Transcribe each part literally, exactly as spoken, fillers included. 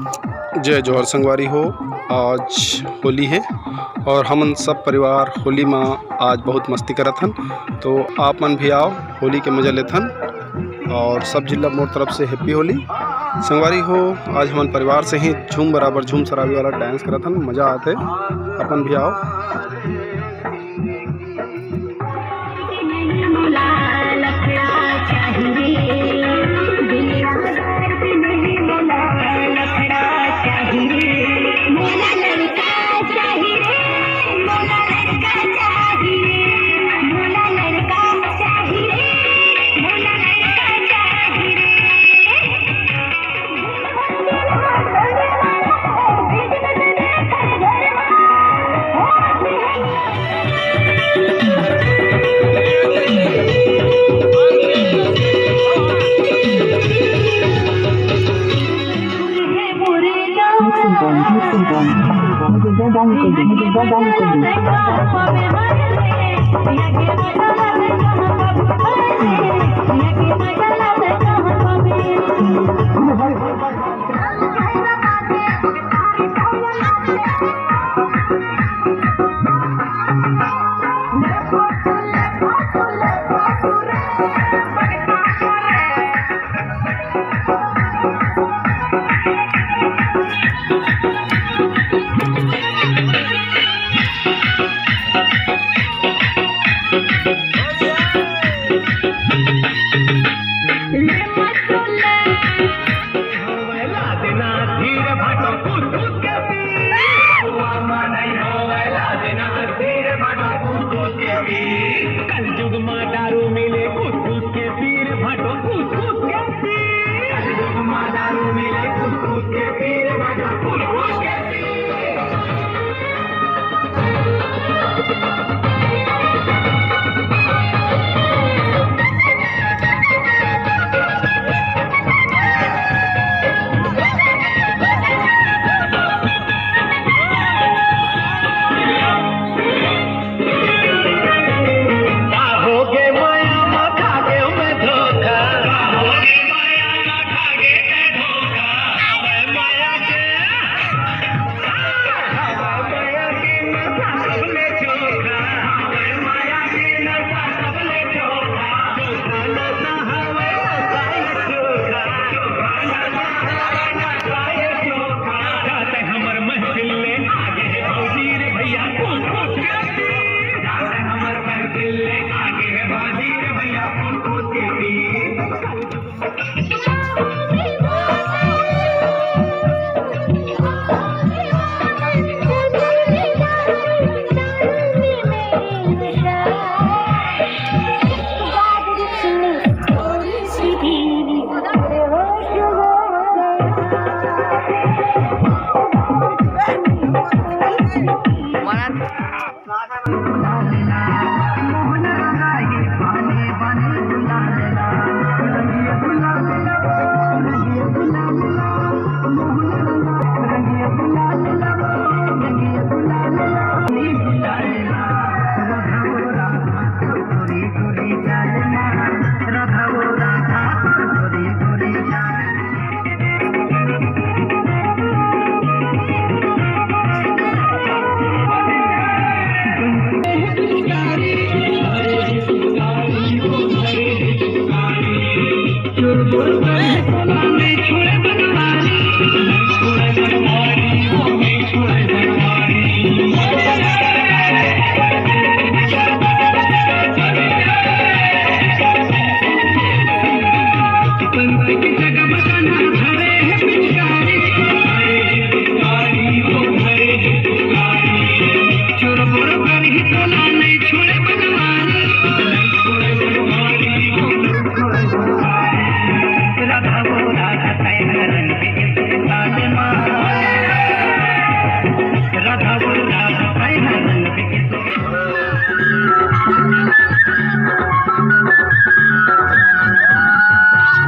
जय जोहार संगवारी हो, आज होली हे और हमन सब परिवार होली मा आज बहुत मस्ती करत हन। तो आप मन भी आओ, होली के मजा लेथन और सब झिन ला मोर तरफ से happy होली। संगवारी हो, आज हमन परिवार से ही झूम बराबर झूम सराबी वाला dance करत हन, मजा आथे। अपन भी आओ।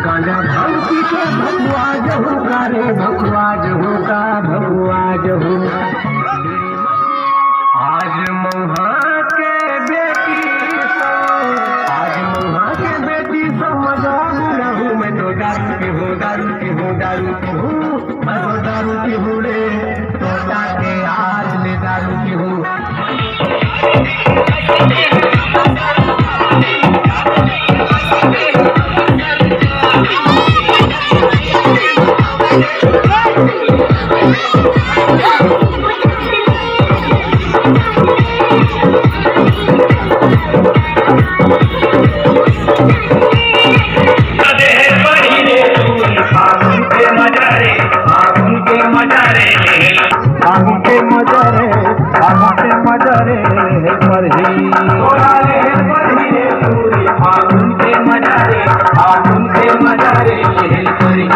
गांजा भांग पी के भकुआ जहू का रे, भकुआ जहू का, भकुआ जहू। आज मऊहा के बेटी सो, आज मऊहा के बेटी सो मजा रहू। मैं तो दारू पीहूँ, दारू पीहूँ, दारू पीहूँ, मैं तो दारू फागुन के मजा रे, फागुन के मजा रे, परही।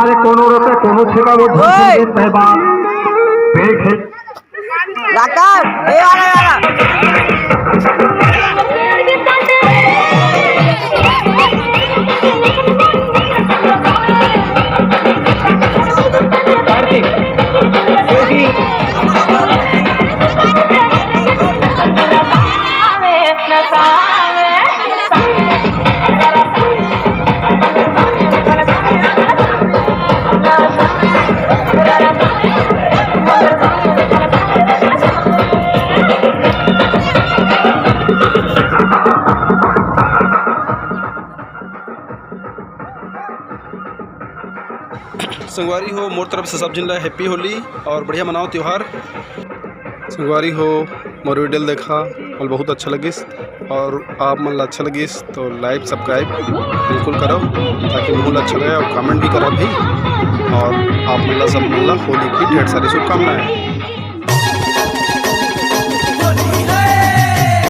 अरे कोनो रोके, कोनो ठेका वो ओए! ढंग से देत है बा। पेट है। लाकर, ए वाला, ए वाला। संगवारी हो, मोर तरफ से सब झिन ला happy होली और बढ़िया मनाओ त्योहार। संगवारी हो, मोर video ल देखा, मोला बहुत अच्छा लगिस और आप मन ला अच्छा लगिस तो like subscribe बिल्कुल करो, ताकि मोला अच्छा लगे और comment भी करा भी। और आप मन ला, सब मन ला होली की ढेर सारी शुभकामनाएं।